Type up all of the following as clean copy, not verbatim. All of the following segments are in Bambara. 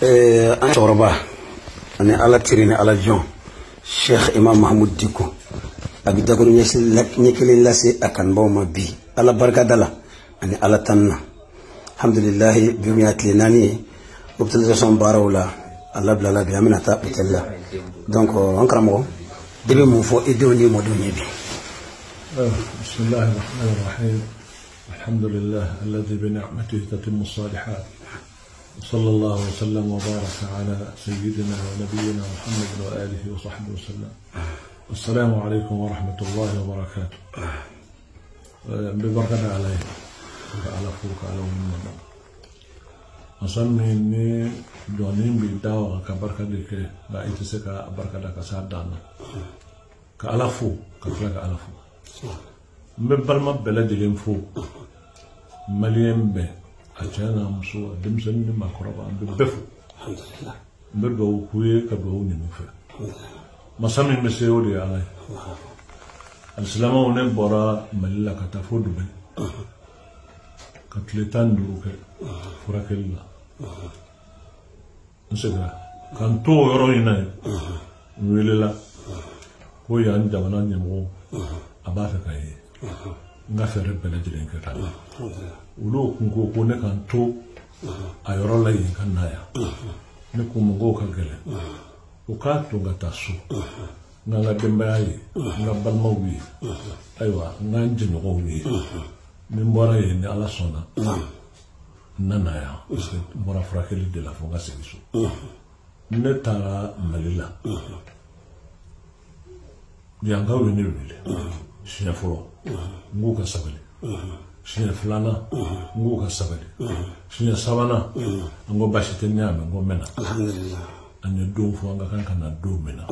An cɛkɔrɔba ani Ala teri ni Ala jɔn Cheikh Imam Mahmoud Dicko a bɛ dakuru ɲɛ kelen lase a kanubaaw ma bi Ala barikada la ani Ala tanu na. Alhamdulilahi, bi y'a tile 4 ye hospitalisation baaraw la, a labilala bi, an bɛna taa hôtel la. Donc an karamɔgɔ, i bɛ mun fɔ i denw ni mɔdenw ye bi? بسم الله الرحمن الرحيم، الحمد لله الذي بنعمته تتم الصالحات، وصلى الله وسلم وبارك على سيدنا ونبينا محمد وآله وصحبه وسلم. السلام عليكم ورحمة الله وبركاته. ببركة عليه على فوق على من أسمي إني دونين بيداو كبركة ديك لا إتسكا بركة دك سادانا كعلى فوق كفلك على فوق من بالما بلد اللي فوق مليان به أجانا مسوا دمسني ما قربا ببفو. الحمد لله. برجو كوي كبروني نوفا. ما سامي مسيولي علي. السلام عليكم برا مللا كتفود بي. كتلتان دروك فراك الله. نسيبها. كان تو يروينا. ويللا. كوي عند جوانا نمو. أبافك أيه. نغفر ربنا جلين كتانا. Olu kun ko ko ne kan to a yɔrɔ la yen ka na yan, ne ko mɔgɔw ka gɛlɛn, o k'a to n ka taa so, n ka n ka denbaya ye, n ka balimaw ye, ayiwa n ka n jɛɲɔgɔnw ye, ni n bɔra yen ni Ala sɔnna n nana yan, parce que n bɔra furakɛli de la fo n ka segin so. Ne taara Mali la, yankaw ye ne wele siɲɛ fɔlɔ, n k'u ka sabali. Siɲɛ filanan n k'u ka sabali. Siɲɛ sabanan n ko baasi tɛ, n y'a mɛn, n ko n bɛ na. An ye don fɔ an ka kan ka na don min na.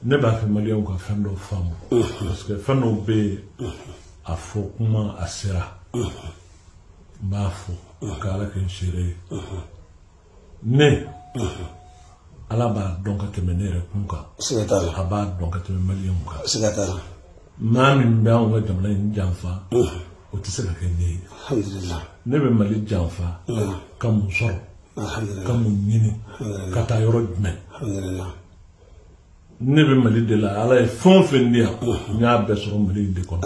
Ne b'a fɛ maliyɛnw ka fɛn dɔ faamu, parce que fɛn dɔw bɛ yen a fɔ kuma a sera, n b'a fɔ k'Ala kɛ n seere ye. Ne Ala b'a dɔn ka tɛmɛ ne yɛrɛ kun kan, a b'a dɔn ka tɛmɛ maliyɛnw kan. Maa min bɛ anw ka jamana in janfa, o tɛ se ka kɛ ne ye. Ne bɛ Mali janfa ka mun sɔrɔ, ka mun ɲini, ka taa yɔrɔ jumɛn? Ne bɛ Mali de la, Ala ye fɛn o fɛn di yan, n y'a bɛɛ sɔrɔ Mali in de kɔnɔ.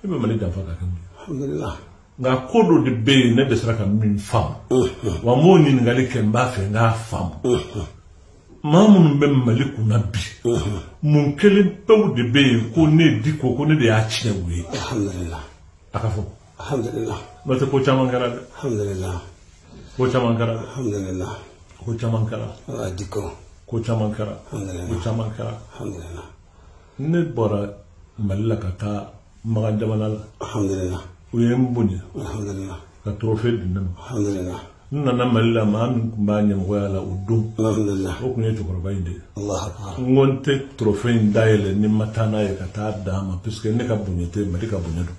Ne bɛ Mali janfa ka kɛ mun ye? Nka ko dɔ de bɛ yen ne dɛsɛra ka min faamu, wa n b'o ɲininkali kɛ, n b'a fɛ n k'a faamu. Maa minnu bɛ Mali kunna bi, mun kelen pewu de bɛ yen ko ne Dicko ko ne de y'a tiɲɛ u ye? A ka fɔ. N'o tɛ ko caman kɛra dɛ. Ko caman kɛra dɛ. Ko caman kɛra. Ko caman kɛra. Ko caman kɛra. Ne bɔra Mali la ka taa Makan jamana la. U ye n bonya. Ka trophée di ne ma. N nana Mali la, maa min tun b'a ɲɛmɔgɔya la o don, o tun ye cɛkɔrɔba in de ye. N ko n tɛ trophée in dayɛlɛ ni n ma taa n'a ye ka taa d'a ma, puisque ne ka bonya tɛ Mali ka bonya don.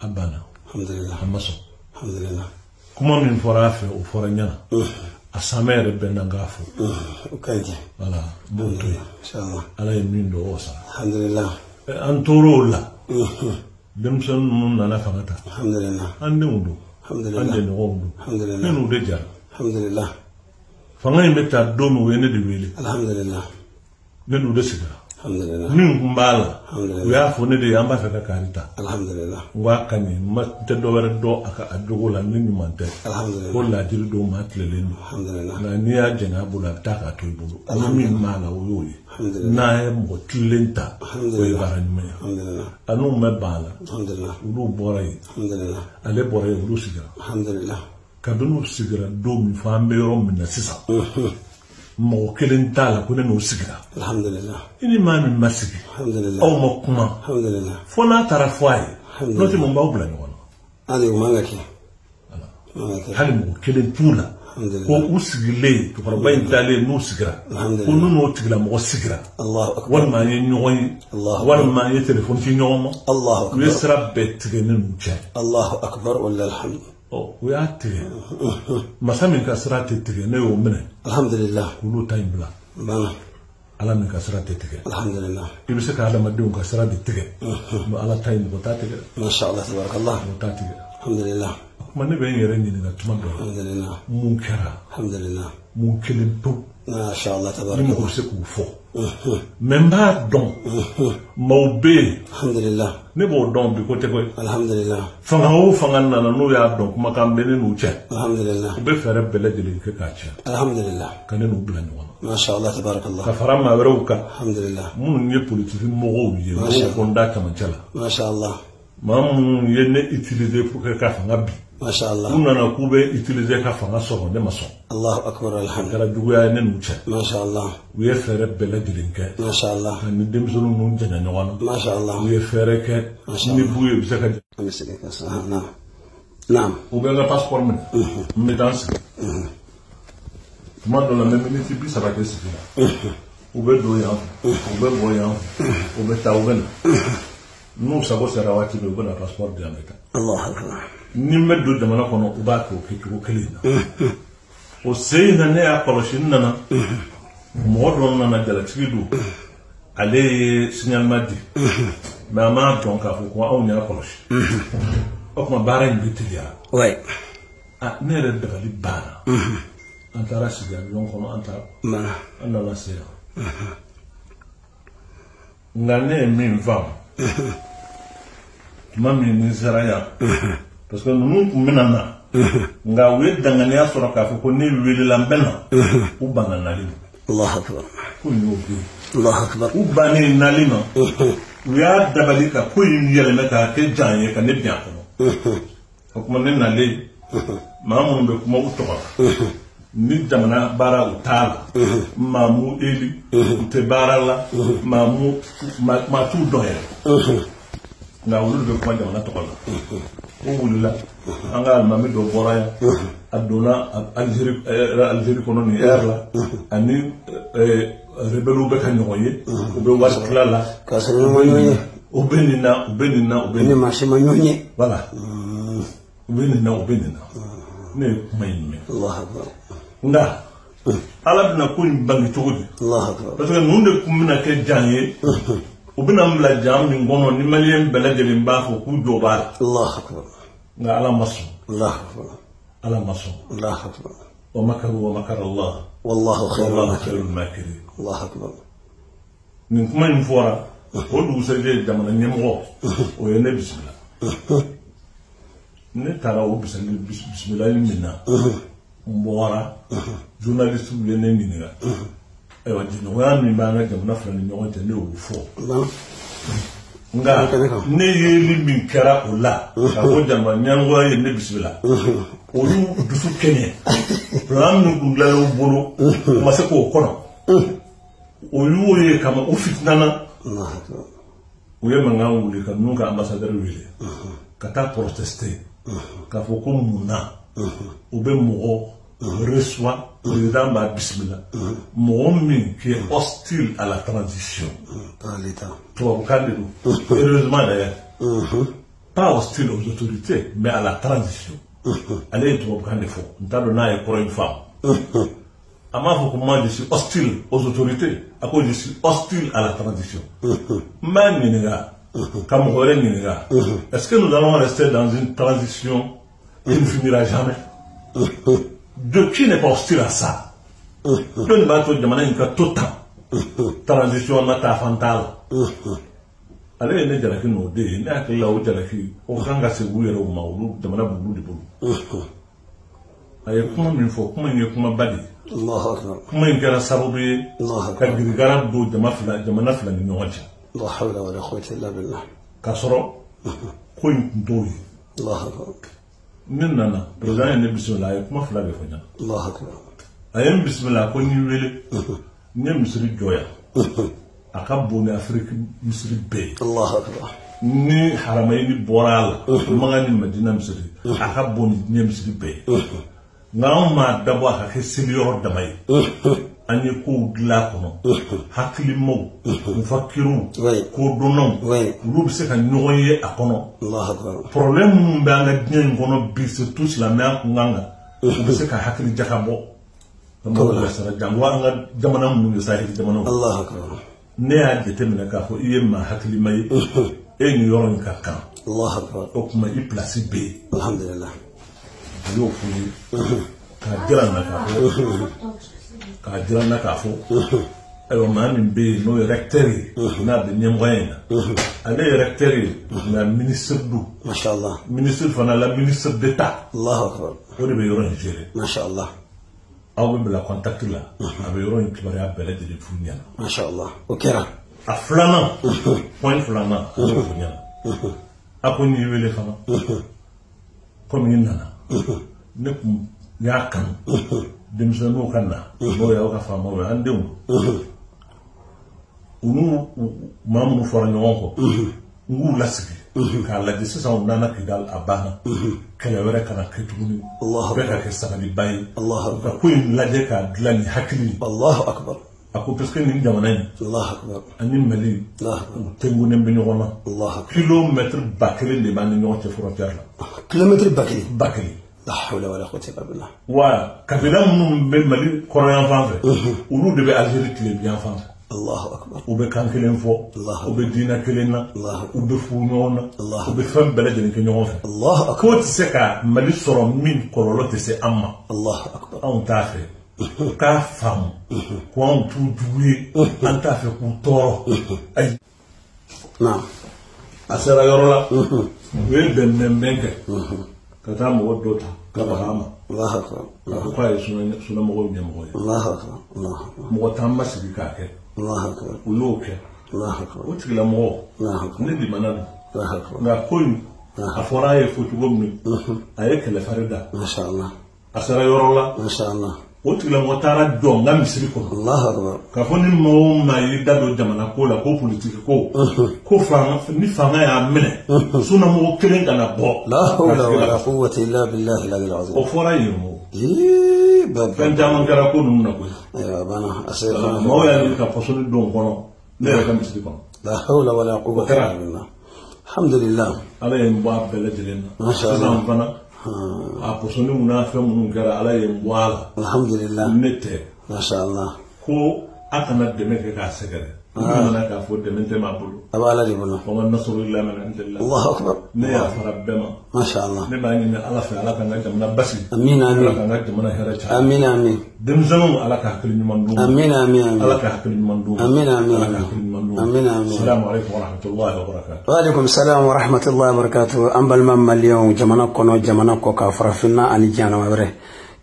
A banna, a ma sɔn. Kuma min fɔra a fɛ, o fɔra n ɲɛna. A sanmɛ yɛrɛ bɛɛ na n k'a fɔ. Voilà, n b'o to yen. Ala ye min don o sara. An tor'o la, denmisɛnnin ninnu nana fanga ta. An denw don. An jɛɲɔgɔnw don. Ne n'u de jara. Fanga in bɛ taa don min, u ye ne de wele. Ne n'u de sigira. Min tun b'a la, u y'a fɔ ne de ye, an b'a fɛ ka kari ta. N ko a ka ɲi, n tɛ dɔ wɛrɛ dɔn a ka a jogo la ni ɲuman tɛ. Ko laadiri don, maa tilelen don. Nka n'i y'a jɛngɛ a bolo, a bɛ taa k'a to i bolo. Ni min b'a la, o y'o ye. N'a ye mɔgɔ tilen ta, o ye baara ɲuman ye. A n'u ma ban a la, olu bɔra yen. Ale bɔra yen, olu sigira. Kabini u sigira don min fo an bɛ yɔrɔ min na sisan, mɔgɔ kelen t'a la ko ne n'o sigira. I ni maa min ma sigi, aw ma kuma, fo n'a taara fɔ a ye, n'o tɛ mun b'aw bila ɲɔgɔn na? Hali mɔgɔ kelen t'u la ko u sigilen, cɛkɔrɔba in dalen n'u sigira, ko n'u n'o tigilamɔgɔ sigira, walima an ye ɲɔgɔn ye, walima an ye telefɔni ci ɲɔgɔn ma, u ye sira bɛɛ tigɛ ne n'u cɛ. U y'a tigɛ. Masa min ka sira tɛ tigɛ, ne y'o minɛ. K'olu ta in bila. Ala min ka sira tɛ tigɛ. I bɛ se ka adamadenw ka sira de tigɛ, mais Ala ta in mɔgɔ t'a tigɛ. Mɔgɔ t'a tigɛ. Kuma ne bɛ n yɛrɛ ɲininka tuma dɔ la. Alhamdulillah. Mun kɛra? Alhamdulillah. Mun kelen pewu. Masha Allah Ni tabaraka. mɔgɔ bɛ se k'o fɔ. Mais n b'a dɔn. Maaw bɛ yen. Alhamdulillah. Ne b'o dɔn bi ko tɛ koyi. Alhamdulillah. Fanga o fanga nana n'o y'a dɔn kumakan bɛ ne n'u cɛ. Alhamdulillah. U bɛ fɛɛrɛ bɛɛ lajɛlen kɛ k'a tiɲɛ. Alhamdulillah. Ka ne n'u bila ɲɔgɔn na. Masha Allah tabarakallah. Ka fara maa wɛrɛw kan. Alhamdulillah. Minnu ye politiki mɔgɔw ye. Mɔgɔw ko n da camancɛ la. Masha Allah. Maa minnu ye ne utiliser pour que ka fanga bin. Masha Allah. U nana k'u bɛ utiliser ka fanga sɔrɔ ne ma sɔn. Allahu akbar alhamdulillah. A kɛra juguya ye ne n'u cɛ. Masha Allah. U ye fɛɛrɛ bɛɛ lajɛlen kɛ. Masha Allah. Ka ni denmisɛnninw ninnu janya ɲɔgɔn na. Masha Allah. U ye fɛɛrɛ kɛ. Ni b'u ye u bɛ se ka. An bɛ segin ka sa. Naam. Naam. U bɛ n ka passeport minɛ. N bɛ taa n sigi. Tuma dɔ la n bɛ miniti 30 kɛ sigi la. U bɛ don yan fɛ. U bɛ bɔ yan fɛ. U bɛ taa u bɛ na. N'u sago sera waati min u bɛ na passeport di yan n bɛ taa. Allahu akbar. Ni n bɛ don jamana kɔnɔ u b'a kɛ o kɛcogo kelen in na. O sen in na ne y'a kɔlɔsi n nana. Mɔgɔ dɔ nana jalatigi don. Ale ye signalement di. Mais an m'a dɔn k'a fɔ ko anw y'a kɔlɔsi. O tuma baara in bɛ teliya. Ouais. Ah ne yɛrɛ dabali banna. An taara sigi avion kɔnɔ an taara. An nana se yan. Nka ne ye min faamu. Tuma min ni sera yan. Parce que ninnu tun bɛna na. Nka u ye danganiya sɔrɔ k'a fɔ ko ne welela n bɛ na. U banna nali ma. Allahu akbar. Ko in y'o den. Allahu akbar. U bannen nali ma. U y'a dabali ka ko in yɛlɛmɛ k'a kɛ jan ye ka ne bin a kɔnɔ. O tuma ne nalen. Maa minnu bɛ kuma u tɔgɔ la. Ni jamana baara u t'a la. Maa m'u éli. U tɛ baara la. Maa m'u maa t'u dɔn yɛrɛ. Nka olu de bɛ kuma jamana tɔgɔ la. O wulila an ka alimami dɔ bɔra yan. A donna Algérie kɔnɔ nin heure la. Ani rebelles bɛ ka ɲɔgɔn ye. U bɛ wari tila la. K'a sɔrɔ n'u ma ɲɔgɔn ye. U bɛ nin na u bɛ nin na u bɛ nin na. Ni maa si ma ɲɔgɔn ye. Voilà. U bɛ nin na u bɛ nin na. Ne ye kuma in mɛn. Allahu akbar. Nka Ala bɛna ko in bange cogo di? Allahu akbar. Parce que ninnu de tun bɛna kɛ jan ye. U bɛna n bila jan min kɔnɔ ni maliyɛn bɛɛ lajɛlen b'a fɔ k'u jɔ b'a la. Allahu akbar. Nka Ala ma sɔn. Allahu akbar. Ala ma sɔn. Allahu akbar. Wa makaru wa makara Allah. Wallahu khairul makirin. Allahu akbar. Nin kuma in fɔra o dugusɛjɛ jamana ɲɛmɔgɔ o ye ne bisimila. Ne taara o bisimilali min na. N bɔra journaliste ye ne ɲininka. Ayiwa jɛɲɔgɔnya min b'an ka jamana fila ni ɲɔgɔn cɛ ne y'o fɔ. Nka ne yeli min kɛra o la ka fɔ jamana ɲɛmɔgɔ ye ne bisimila. Olu dusu kɛɲɛ. Plan min tun dilanna u bolo u ma se k'o kɔnɔ. O y'o ye kama u fitinana. U ye mankan wuli ka ninnu ka ambassadeur wele. Ka taa protester. K'a fɔ ko mun na u bɛ mɔgɔ reçoit président b'a bisimila. Mɔgɔ min qui est hostile à la transition. Par l'État. Tubabukan de don. Heureusement d'ailleurs. Pas hostile aux autorités, mais à la transition. Ale ye tubabukan de fɔ. N t'a dɔn n'a ye kɔrɔ in faamu. A m'a fɔ ko moi je suis hostile aux autorités. A ko je suis hostile à la transition. N b'a ɲininka ka mɔgɔ wɛrɛ ɲininka. Est-ce que nous allons rester dans une transition qui ne finira jamais? De qui n'est pas hostile à ça? Jɔnni b'a to jamana in ka to tan? Transition na taa fan t'a la. Ale ye ne jalaki n'o de ye. Ne hakili la o jalaki o kan ka segin u yɛrɛw ma olu jamana b'olu de bolo. A ye kuma min fɔ kuma in ye kumaba de ye. Allahu akbar. Kuma in kɛra sababu ye ka girigara don jamana fila ni ɲɔgɔn cɛ. La hawla wala quwwata illa billah. K'a sɔrɔ ko in tun t'o ye. Allahu akbar. Ne nana président ye ne bisimila a ye kuma fila de fɔ n ɲɛna. Allahu akbar. A ye n bisimila ko n y'i wele n ye misiri jɔ yan. A ka bon ni Afiriki misiri bɛɛ ye. Allahu akbar. Ni Haramayini bɔra a la Makan ni Madina misiri a ka bon ni diɲɛ misiri bɛɛ ye. Nka anw m'a dabɔ a ka kɛ seliyɔrɔ dama ye. An ye kow dilan a kɔnɔ. Hakilimaw, mufakiruw, kodɔnnaw, olu bɛ se ka ɲɔgɔn ye a kɔnɔ. Allahu akbar. Problème minnu bɛ an ka diɲɛ in kɔnɔ bi surtout silamɛya kunkan kan, u bɛ se ka hakili jakabɔ. Ka mɔgɔw bilasira jango an ka jamana minnu ye saheli jamanaw. Allahu akbar. Ne y'a jateminɛ k'a fɔ i ye maa hakilima ye. E ni yɔrɔ in ka kan. Allahu akbar. O tuma i place bɛ yen. Alhamdulillah. A y'o f'u ye k'a jira n na k'a fɔ k'a jira n na k'a fɔ ayiwa maa min bɛ yen n'o ye recteur ye n'a bɛ ɲɛmɔgɔya in na ale ye recteur ye nka ministre don. Masha Allah. Ministre fana la ministre d'État. Allahu akbar. O de bɛ yɔrɔ in gérer. Masha Allah. Aw bɛ bila contact la a bɛ yɔrɔ in kibaruya bɛɛ lajɛlen f'u ɲɛna. Masha Allah. O kɛra. A filanan point filanan a y'o f'u ɲɛna. A ko n y'i wele fana komi i nana ne kun y'a kanu denmisɛnninw ka na n'o y'aw ka faamaw ye an denw u n'u maa minnu fɔra ɲɔgɔn kɔ n k'u lasigi k'a lajɛ sisan u nana Kidali a banna kɛlɛ wɛrɛ kana kɛ tuguni bɛɛ ka kɛ sabaliba ye ka ko in lajɛ k'a dilan ni hakili ye. Allahu akbar. A ko parce que nin jamana in Allahu akbar ani Mali u tɛnkunnen bɛ ɲɔgɔn na. Allahu akbar. Kilomètre 1000 de b'an ni ɲɔgɔn cɛ frontière la. Kilomètre 1000. 1000. La hawla wala quwwata illa billah. Wa kabila minnu bɛ Mali kɔrɔnyanfan fɛ olu de bɛ Algérie tilebinyanfan fɛ. Allahu akbar. U bɛ kan kelen fɔ u bɛ diinɛ kelen na u bɛ furu ɲɔgɔn na u bɛ fɛn bɛɛ lajɛlen kɛ ɲɔgɔn fɛ. Allahu akbar. Ko tɛ se ka Mali sɔrɔ min kɔlɔlɔ tɛ se an ma. Allahu akbar. Anw t'a fɛ. U k'a faamu ko anw t'u jugu ye an t'a fɛ k'u tɔɔrɔ. Ayi. Naam. A sera yɔrɔ la u ye bɛnbɛnbɛn kɛ ka taa mɔgɔ dɔ ta ka baga a ma. Allahu akbar. A ko k'a ye sunamɔgɔw ɲɛmɔgɔ ye. Allahu akbar. Allahu akbar. Mɔgɔ t'an ma sigi k'a kɛ. Allahu akbar. U y'o kɛ. Allahu akbar. O tigilamɔgɔ. Allahu akbar. Ne limana don. Allahu akbar. Nka ko in a fɔra a ye fɔ cogo min a ye kɛlɛfari da. Masha Allah. A sera yɔrɔ la. Masha Allah. O tigilamɔgɔ taara jɔ n ka misiri kɔnɔ. Allahu akbar. K'a fɔ ni maa o maa y'i da don jamana ko la ko politiki ko. Ko fanga ni fanga y'a minɛ. Sunamɔgɔ kelen kana bɔ. La hawla wala quwwata illa billahi al-aliyyil azim. O fɔra yen o. Ee baba. Fɛn caman kɛra ko ninnu na koyi. Ayiwa banna a sera. Maaw y'a ɲini ka pɔsɔni don kɔnɔ ne yɛrɛ ka misiri kɔnɔ. La hawla wala quwwata illa billah. Alhamdulillah. Ala ye n bɔ a bɛɛ lajɛlen na. Masha Allah. Sisan fana. A pɔsɔni mun n'a fɛn minnu kɛra ala ye n bɔ a la. Alhamdulillah. Ne tɛ. Masha Allah. Ko a kana dɛmɛ kɛ k'a sɛgɛrɛ. N nana k'a fɔ dɛmɛ tɛ maa bolo. A b'a ala de bolo. Wa ma nasru illa min indillah. Allahu akbar. Ne y'a fara bɛɛ ma. Masha Allah. Ne b'a ɲini ala fɛ ala k'an ka jamana basigi. Amiina amiin. Ala k'an ka jamana hɛrɛ caya. Amiina amiin. Denmisɛnninw ala ka hakili ɲuman d'u ma. Amiina amiin amiin. Ala ka hakili ɲuman d'u ma. Amiina amiin. Ala ka hakili ɲuman d'u ma. Amiina amiin. Salamu aleykum wa rahmatulahi wa barakatuh. Wa aleykum salam wa rahmatulahi wa barakatuh. An balima maliyɛnw jamana kɔnɔ jamana kɔ kan farafinna ani diɲɛ wɛrɛ.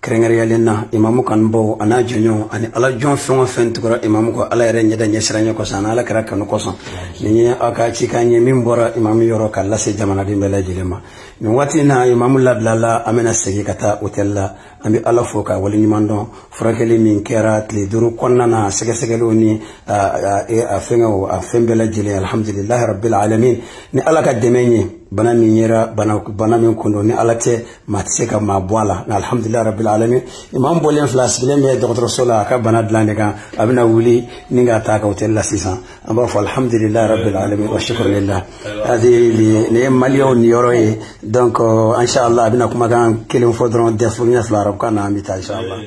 Kɛrɛnkɛrɛnyalen na imamu kanubaw a n'a jɔɲɔgɔnw ani ala jɔn fɛn o fɛn tugura imamu kɔ ala yɛrɛ ɲɛda ɲɛsiranɲɛ kosɔn ani ala kɛra kanu kosɔn nin ye aw ka cikan ye min bɔra imamu yɔrɔ ka lase jamanaden bɛɛ lajɛlen ma nin waati in na imamu labilala an bɛna segin ka taa hôtel la an bɛ ala fo ka waleɲuman dɔn furakɛli min kɛra tile 5 kɔnɔna na sɛgɛsɛgɛliw ni a fɛngɛw a fɛn bɛɛ lajɛlen alhamdulilahi rabbil alamin ni ala ka dɛmɛ ye bana min yera bana min kun don ni ala tɛ maa tɛ se ka maa bɔ a la nka alhamdulilahi rabbil alamin imam bɔlen fila sigilen bɛ dɔgɔtɔrɔso la a ka bana dilan de kan a bɛna wuli ni ka taa ka hôtel la sisan an b'a fɔ alhamdulilahi rabbil alamin wa shukrulillah hadi nin ye maliyɛnw niyɔrɔ ye donc inshallah a bɛna kumakan kelen fɔ dɔrɔn dɛfu ɲɛ fila arabukan na an bɛ taa inshallah.